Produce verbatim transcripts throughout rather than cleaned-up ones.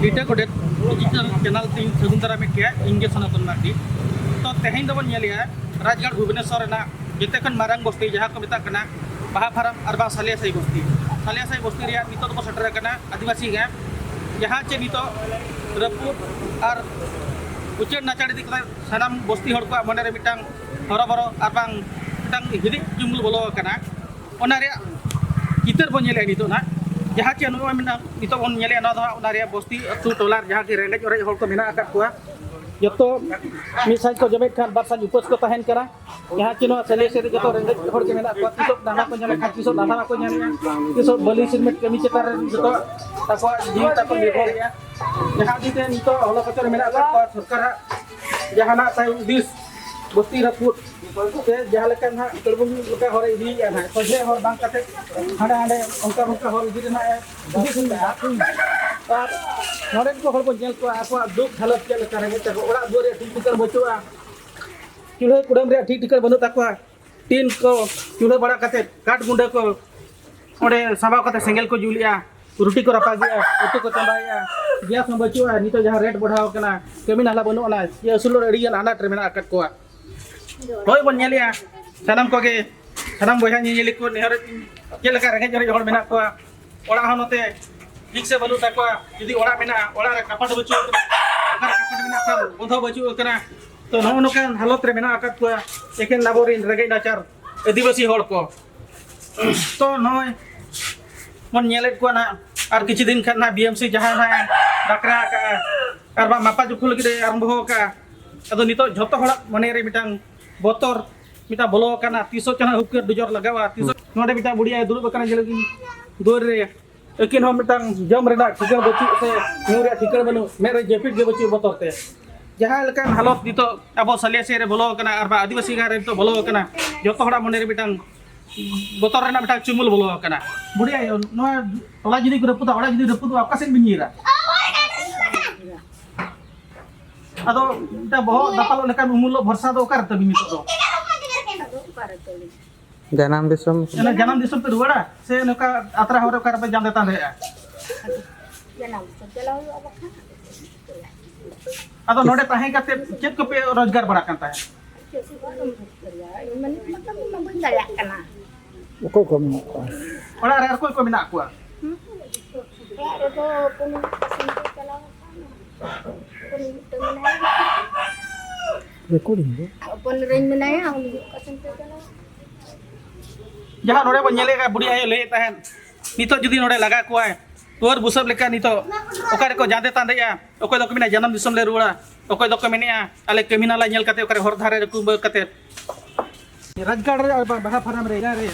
ᱞᱤᱴᱟᱹ ᱜᱚᱰᱮᱛ digital channel ᱛᱮᱧ ᱥᱟᱹᱜᱩᱱ ᱫᱟᱨᱟᱢᱮᱫ ᱯᱮᱭᱟ, ᱤᱧ ᱜᱮ ᱥᱚᱱᱟᱛᱚᱱ ᱢᱟᱨᱰᱤ᱾ ᱛᱚ, ᱛᱮᱦᱮᱧ ᱫᱚᱵᱚᱱ ᱧᱮᱞᱮᱜᱼᱟ ᱨᱟᱡᱽᱜᱟᱲ ᱵᱷᱩᱵᱽᱱᱮᱥᱚᱨ ᱨᱮᱱᱟᱜ ᱡᱚᱛᱚ ᱠᱷᱚᱱ ᱢᱟᱨᱟᱝ ᱵᱚᱥᱛᱤ, ᱡᱟᱦᱟᱸ ᱠᱚ ᱢᱮᱛᱟᱜ ᱠᱟᱱᱟ ᱵᱟᱦᱟ ᱯᱷᱟᱨᱟᱢ ᱟᱨ ᱵᱟᱝ ᱥᱟᱞᱤᱭᱟ ᱥᱟᱹᱦᱤ ᱵᱚᱥᱛᱤ᱾ ᱥᱟᱞᱤᱭᱟ ᱥᱟᱹᱦᱤ ᱵᱚᱥᱛᱤ ᱨᱮᱭᱟᱜ ᱱᱤᱛᱚᱜ ᱫᱚᱵᱚᱱ ᱥᱮᱴᱮᱨ ᱟᱠᱟᱱᱟ ᱟᱹᱫᱤᱵᱟᱹᱥᱤ ᱜᱟᱲ, ᱡᱟᱦᱟᱸ ᱪᱮ ᱱᱤᱛᱚᱜ ᱨᱟᱹᱯᱩᱫ ᱟᱨ ᱩᱪᱟᱹᱲ ᱱᱟᱪᱟᱲ ᱤᱫᱤ ᱠᱟᱛᱮ ᱥᱟᱱᱟᱢ ᱵᱚᱥᱛᱤ ᱦᱚᱲ ᱠᱚᱣᱟᱜ ᱢᱚᱱᱮᱨᱮ ᱢᱤᱫᱴᱟᱝ ᱦᱚᱨᱚᱵᱚᱨᱚ ᱟᱨ ᱵᱟᱝ ᱢᱤᱫᱴᱟᱝ ᱦᱤᱫᱤᱡ ᱪᱩᱢᱩᱞ ᱵᱚᱞᱚ ᱟᱠᱟᱱᱟ᱾ ᱚᱱᱟ ᱨᱮᱭᱟᱜ ᱪᱤᱛᱟᱹᱨ ᱵᱚᱱ ᱧᱮᱞᱮᱫᱼᱟ ᱱᱤᱛᱚᱜ ᱱᱟᱜ, ᱡᱟᱦᱟᱸ ᱪᱮ ᱱᱚᱜᱼᱚᱭ ᱢᱮᱱᱟᱜ, ᱱᱤᱛᱚᱜ ᱵᱚᱱ ᱧᱮᱞᱮᱫᱼᱟ, ᱱᱚᱣᱟ ᱫᱚ ᱦᱟᱸᱜ ᱚᱱᱟ ᱨᱮᱭᱟᱜ ᱵᱚᱥᱛᱤ ᱟᱹᱛᱩ ᱴᱚᱞᱟ ᱨᱮ ᱡᱟᱦᱟᱸ ᱜᱮ ᱨᱮᱸᱜᱮᱡ ᱚᱨᱮᱡ ᱦᱚᱲ ᱠᱚ ᱢᱮᱱᱟᱜ ᱟᱠᱟᱫ ᱠᱚᱣᱟ, ᱡᱚᱛᱚ ᱢᱤᱫ ᱥᱟᱸᱡ ᱠᱚ ᱡᱚᱢᱮᱫ ᱠᱷᱟᱱ ᱵᱟᱨ ᱥᱟᱸᱡ ᱩᱯᱟᱹᱥ ᱠᱚ ᱛᱟᱦᱮᱱ ᱠᱟᱱᱟ᱾ ᱡᱟᱦᱟᱸ ᱪᱮ ᱱᱚᱣᱟ ᱥᱟᱞᱤᱭᱟ ᱥᱮᱫ ᱨᱮ ᱡᱚᱛᱚ ᱨᱮᱸᱜᱮᱡ ᱦᱚᱲ ᱜᱮ ᱢᱮᱱᱟᱜ ᱠᱚᱣᱟ, ᱛᱤᱥᱚᱜ ᱫᱟᱱᱟ ᱠᱚ ᱧᱟᱢᱮᱫ ᱠᱷᱟᱱ ᱛᱤᱥᱚᱜ ᱫᱟᱱᱟ ᱵᱟᱠᱚ ᱧᱟᱢᱮᱫᱼᱟ, ᱛᱤᱥᱚᱜ ᱵᱟᱹᱞᱤ ᱥᱤᱨᱢᱮᱱᱴ ᱠᱟᱹᱢᱤ ᱪᱮᱛᱟᱱ ᱨᱮ ᱡᱚᱛᱚ ᱟᱠᱚᱣᱟᱜ ᱡᱤᱣᱤ ᱛᱟᱠᱚ ᱱᱤᱨᱵᱷᱚᱨᱮᱜᱼᱟ᱾ ᱡᱟᱦᱟᱸ ᱤᱫᱤ ᱛᱮ ᱱᱤᱛᱚᱜ ᱦᱚᱞᱚ ᱠᱚᱪᱚ ᱨᱮ ᱢᱮᱱᱟᱜ ᱟᱠᱟᱫ ᱠᱚᱣᱟ, ᱥᱚᱨᱠᱟᱨᱟᱜ ᱡᱟᱦᱟᱱᱟᱜ ᱛᱟᱭ ᱦᱩᱫᱤᱥ ᱵᱚᱥᱛᱤ ᱨᱟᱹᱯᱩᱫ ᱛᱮ ᱡᱟᱦᱟᱸ ᱞᱮᱠᱟ ᱱᱟᱦᱟᱜ ᱠᱟᱹᱲᱵᱩᱝ ᱞᱮᱠᱟ ᱦᱚᱨᱮ ᱤᱫᱤᱭᱮᱫᱼᱟ ᱱᱟᱦᱟᱜ, ᱥᱚᱡᱷᱮ ᱦᱚᱨ ᱵᱟᱝ ᱠᱟᱛᱮ ᱦᱟᱸᱰᱮ ᱦᱟᱸᱰᱮ ᱚᱱᱠᱟ ᱚᱱᱠᱟ ᱦᱚᱨ ᱤᱫᱤ ᱨᱮᱱᱟᱜ ᱮ ᱦᱩᱫᱤᱥ ᱞᱮᱫᱟ᱾ ᱟᱨ ᱱᱚᱰᱮ ᱠᱚ ᱦᱚᱲ ᱵᱚᱱ ᱧᱮᱞ ᱠᱚᱣᱟ, ᱟᱠᱚᱣᱟᱜ ᱫᱩᱠ ᱦᱟᱞᱚᱛ ᱪᱮᱫ ᱞᱮᱠᱟ, ᱨᱮᱸᱜᱮᱡ ᱛᱟᱠᱚ, ᱚᱲᱟᱜ ᱫᱩᱣᱟᱹᱨ ᱨᱮᱭᱟᱜ ᱴᱷᱤᱠ ᱴᱷᱤᱠᱟᱹᱱ ᱵᱟᱹᱪᱩᱜᱼᱟ, ᱪᱩᱞᱦᱟᱹ ᱠᱩᱰᱟᱹᱢ ᱨᱮᱭᱟᱜ ᱴᱷᱤᱠ ᱴᱷᱤᱠᱟᱹᱱ ᱵᱟᱹᱱᱩᱜ ᱛᱟᱠᱚᱣᱟ, ᱴᱤᱱ ᱠᱚ ᱪᱩᱞᱦᱟᱹ ᱵᱟᱲᱟ ᱠᱟᱛᱮ ᱠᱟᱴ ᱜᱩᱸᱰᱟᱹ ᱠᱚ ᱚᱸᱰᱮ ᱥᱟᱢᱵᱟᱣ ᱠᱟᱛᱮ ᱥᱮᱸᱜᱮᱞ ᱠᱚ ᱡᱩᱞᱮᱜᱼᱟ, ᱨᱩᱴᱤ ᱠᱚ ᱨᱟᱯᱟᱜᱮᱜᱼᱟ, ᱩᱛᱩ ᱠᱚ ᱪᱚᱸᱫᱟᱭᱮᱜᱼᱟ, ᱜᱮᱥ ᱦᱚᱸ ᱵᱟᱹᱪᱩᱜᱼᱟ᱾ ᱱᱤᱛᱚᱜ ᱡᱟᱦᱟᱸ ᱨᱮᱴ ᱵᱟᱲᱦᱟᱣ ᱟᱠᱟᱱᱟ, ᱠᱟᱹᱢᱤ ᱱᱟᱞᱦᱟ ᱵᱟᱹᱱᱩᱜ ᱟᱱᱟ, ᱡᱮ ᱟᱹᱥᱩᱞ ᱦᱚᱲ ᱟᱹᱰᱤ ᱜᱟᱱ ᱟᱱᱟᱴ ᱨᱮ ᱢᱮᱱᱟᱜ ᱟᱠᱟᱫ ᱠᱚᱣᱟ᱾ ᱦᱳᱭ ᱵᱚᱱ ᱧᱮᱞᱮᱜᱼᱟ ᱥᱟᱱᱟᱢ ᱠᱚᱜᱮ, ᱥᱟᱱᱟᱢ ᱵᱚᱭᱦᱟ ᱧᱮᱧᱮᱞᱤ ᱠᱚ, ᱱᱮᱦᱚᱨ ᱪᱮᱫ ᱞᱮᱠᱟ ᱨᱮᱸᱜᱮᱡ ᱚᱨᱮᱡ ᱦᱚᱲ ᱢᱮᱱᱟᱜ ᱠᱚᱣᱟ, ᱚᱲᱟᱜ ᱦᱚᱸ ᱱᱚᱛᱮ ᱴᱷᱤᱠ ᱥᱮ ᱵᱟᱹᱱᱩᱜ ᱛᱟᱠᱚᱣᱟ᱾ ᱡᱩᱫᱤ ᱚᱲᱟᱜ ᱢᱮᱱᱟᱜᱼᱟ, ᱚᱲᱟᱜ ᱨᱮ ᱠᱟᱯᱟᱴ ᱵᱟᱹᱪᱩᱜ ᱟᱠᱟᱱᱟ, ᱚᱠᱟᱨᱮ ᱠᱟᱯᱟᱴ ᱢᱮᱱᱟᱜ ᱠᱷᱟᱱ ᱵᱚᱸᱫᱷᱚ ᱵᱟᱹᱪᱩᱜ ᱟᱠᱟᱱᱟ᱾ ᱛᱚ, ᱱᱚᱜᱼᱚ ᱱᱚᱝᱠᱟᱱ ᱦᱟᱞᱚᱛ ᱨᱮ ᱢᱮᱱᱟᱜ ᱟᱠᱟᱫ ᱠᱚᱣᱟ ᱮᱠᱮᱱ ᱟᱵᱚᱨᱮᱱ ᱨᱮᱸᱜᱮᱡ ᱱᱟᱪᱟᱨ ᱟᱹᱫᱤᱵᱟᱹᱥᱤ ᱦᱚᱲ ᱠᱚ᱾ ᱛᱚ, ᱱᱚᱜᱼᱚᱭ ᱵᱚᱱ ᱧᱮᱞᱮᱫ ᱠᱚᱣᱟ ᱱᱟᱦᱟᱜ, ᱟᱨ ᱠᱤᱪᱷᱩ ᱫᱤᱱ ᱠᱷᱟᱱ ᱱᱟᱦᱟᱜ ᱵᱤ ᱮᱢ ᱥᱤ ᱡᱟᱦᱟᱸ ᱱᱟᱦᱟᱜ ᱮ ᱰᱟᱠᱨᱟ ᱟᱠᱟᱜᱼᱟ, ᱟᱨ ᱵᱟᱝ ᱢᱟᱯᱟ ᱡᱩᱠᱷᱩ ᱞᱟᱹᱜᱤᱫ ᱮ ᱟᱨᱟᱢᱵᱷᱚ ᱟᱠᱟᱜᱼᱟ᱾ ᱟᱫᱚ ᱱᱤᱛᱚᱜ ᱡᱷᱚᱛᱚ ᱦᱚᱲᱟᱜ ᱢᱚᱱᱮ ᱨᱮ ᱢᱤᱫᱴᱟᱝ ᱵᱚᱛᱚᱨ ᱢᱤᱫᱴᱟᱝ ᱵᱚᱞᱚ ᱟᱠᱟᱱᱟ, ᱛᱤᱥᱚᱜ ᱪᱚ ᱱᱟᱦᱟᱜ ᱦᱩᱯᱠᱟᱹᱨ ᱰᱩᱡᱚᱨ ᱞᱟᱜᱟᱣᱟ, ᱛᱤᱥᱚᱜ᱾ ᱱᱚᱰᱮ ᱢᱤᱫᱴᱟᱝ ᱵᱩᱲᱦᱤ ᱟᱭᱳ ᱫᱩᱲᱩᱵ ᱟᱠᱟᱱᱟ, ᱧᱮᱞ ᱵᱤᱱ ᱫᱩᱣᱟᱹᱨ ᱨᱮ᱾ ᱟᱹᱠᱤᱱ ᱦᱚᱸ ᱢᱤᱫᱴᱟᱝ ᱡᱚᱢ ᱨᱮᱱᱟᱜ ᱴᱷᱤᱠᱟᱹ ᱵᱟᱹᱪᱩᱜ ᱥᱮ ᱧᱩ ᱨᱮᱭᱟᱜ ᱴᱷᱤᱠᱟᱹ ᱵᱟᱹᱱᱩᱜ, ᱢᱮᱫ ᱨᱮ ᱡᱟᱹᱯᱤᱫ ᱜᱮ ᱵᱟᱹᱪᱩᱜ ᱵᱚᱛᱚᱨ ᱛᱮ᱾ ᱡᱟᱦᱟᱸ ᱞᱮᱠᱟᱱ ᱦᱟᱞᱚᱛ ᱱᱤᱛᱚᱜ ᱟᱵᱚ ᱥᱟᱞᱤᱭᱟ ᱥᱮᱫ ᱨᱮ ᱵᱚᱞᱚ ᱟᱠᱟᱱᱟ ᱟᱨ ᱵᱟᱝ ᱟᱹᱫᱤᱵᱟᱹᱥᱤ ᱜᱟᱲ ᱨᱮ ᱱᱤᱛᱚᱜ ᱵᱚᱞᱚ ᱟᱠᱟᱱᱟ, ᱡᱚᱛᱚ ᱦᱚᱲᱟᱜ ᱢᱚᱱᱮ ᱨᱮ ᱢᱤᱫᱴᱟᱝ ᱵᱚᱛᱚᱨ ᱨᱮᱱᱟᱜ ᱢᱤᱫᱴᱟᱝ ᱪᱩᱢᱩᱞ ᱵᱚᱞᱚ ᱟᱠᱟᱱᱟ᱾ ᱵᱩᱰᱷᱤ ᱟᱭᱳ, ᱱᱚᱣᱟ ᱴᱚᱞᱟ ᱡᱩᱫᱤ ᱠᱚ ᱨᱟᱹᱯᱩᱫᱟ, ᱚᱲᱟᱜ ᱡᱩᱫᱤ ᱨᱟᱹᱯᱩᱫᱚᱜᱼᱟ, ᱚᱠᱟ ᱥᱮᱫ ᱵᱤᱱ ᱧᱤᱨᱟ? ᱟᱫᱚ ᱢᱤᱫᱴᱟᱝ ᱵᱚᱦᱚᱜ ᱫᱟᱯᱟᱞᱚᱜ ᱞᱮᱠᱟᱱ ᱩᱢᱩᱞᱚᱜ ᱵᱷᱚᱨᱥᱟ ᱫᱚ ᱚᱠᱟ ᱨᱮ ᱛᱟᱹᱵᱤᱱ ᱱᱤᱛᱚᱜ ᱫᱚ? ᱡᱟᱱᱟᱢ ᱫᱤᱥᱚᱢ᱾ ᱚᱱᱟ ᱡᱟᱱᱟᱢ ᱫᱤᱥᱚᱢ ᱯᱮ ᱨᱩᱣᱟᱹᱲᱟ ᱥᱮ ᱱᱚᱝᱠᱟ ᱟᱛᱨᱟ ᱦᱚᱨ ᱨᱮ ᱚᱠᱟ ᱨᱮᱯᱮ ᱡᱟᱸᱫᱮ ᱛᱟᱸᱫᱮᱜᱼᱟ? ᱡᱟᱱᱟᱢ ᱥᱮᱫ ᱪᱟᱞᱟᱣ ᱦᱩᱭᱩᱜᱼᱟ ᱵᱟᱠᱷᱟᱱ᱾ ᱟᱫᱚ ᱱᱚᱰᱮ ᱛᱟᱦᱮᱸ ᱠᱟᱛᱮ ᱪᱮᱫ ᱠᱚᱯᱮ ᱨᱳᱡᱽᱜᱟᱨ ᱵᱟᱲᱟᱜ ᱠᱟᱱ ᱛᱟᱦᱮᱸᱫ? ᱪᱮᱫ ᱠᱚ ᱵᱟᱢ ᱨᱳᱡᱽᱜᱟᱨᱟ? ᱢᱟᱱᱮ ᱢᱚᱛᱞᱚᱵ ᱤᱧ ᱢᱟ ᱵᱟᱹᱧ ᱫᱟᱲᱮᱭᱟᱜ ᱠᱟᱱᱟ᱾ ᱚᱠᱚᱭ ᱠᱚ ᱢᱮᱱᱟᱜ ᱠᱚᱣᱟ? ᱚᱲᱟᱜ ᱨᱮ ᱟᱨ ᱚᱠᱚᱭ ᱠᱚ ᱢᱮᱱᱟᱜ ᱠᱚᱣᱟ? ᱦᱩᱸ? ᱚᱲᱟᱜ ᱨᱮᱫᱚ ᱦᱚᱯᱚᱱ ᱢᱤᱫᱴᱟᱝ ᱥᱮᱱ ᱠᱚ ᱪᱟᱞᱟᱣ ᱟᱠᱟᱱᱟ᱾ ᱦᱚᱯᱚᱱ ᱢᱤᱫᱴᱟᱝ ᱢᱮᱱᱟᱭᱟ᱾ ᱨᱮᱠᱚᱨᱰᱤᱝ ᱫᱚ? ᱦᱚᱯᱚᱱ ᱨᱮᱧ ᱢᱮᱱᱟᱭᱟ, ᱩᱱᱤ ᱚᱠᱟ ᱥᱮᱱ ᱠᱚ ᱪᱟᱞᱟᱣ ᱟᱠᱟᱱᱟ᱾ ᱡᱟᱦᱟᱸ ᱱᱚᱰᱮ ᱵᱚᱱ ᱧᱮᱞᱮᱫᱼᱟ, ᱵᱩᱰᱷᱤ ᱟᱭᱳ ᱞᱟᱹᱭᱮᱫ ᱛᱟᱦᱮᱸᱫ, ᱱᱤᱛᱚᱜ ᱡᱩᱫᱤ ᱱᱚᱰᱮ ᱞᱟᱜᱟ ᱠᱚᱣᱟᱭ, ᱛᱩᱣᱟᱹᱨ ᱵᱩᱥᱟᱹᱵ ᱞᱮᱠᱟ ᱱᱤᱛᱚᱜ ᱚᱠᱟ ᱨᱮᱠᱚ ᱡᱟᱸᱫᱮ ᱛᱟᱸᱫᱮᱜᱼᱟ, ᱚᱠᱚᱭ ᱫᱚᱠᱚ ᱢᱮᱱᱟ ᱡᱟᱱᱟᱢ ᱫᱤᱥᱚᱢ ᱞᱮ ᱨᱩᱣᱟᱹᱲᱟ, ᱚᱠᱚᱭ ᱫᱚᱠᱚ ᱢᱮᱱᱮᱜᱼᱟ ᱟᱞᱮ ᱠᱟᱹᱢᱤ ᱱᱟᱞᱟ ᱧᱮᱞ ᱠᱟᱛᱮ ᱚᱠᱟᱨᱮ ᱦᱚᱨ ᱫᱷᱟᱨᱮ ᱨᱮ ᱠᱩᱢᱵᱟᱹ ᱠᱟᱛᱮ᱾ ᱨᱟᱡᱽᱜᱟᱲ ᱨᱮ ᱟᱨ ᱵᱟᱦᱟ ᱯᱷᱟᱨᱟᱢ ᱨᱮ, ᱮᱨᱟ ᱨᱮ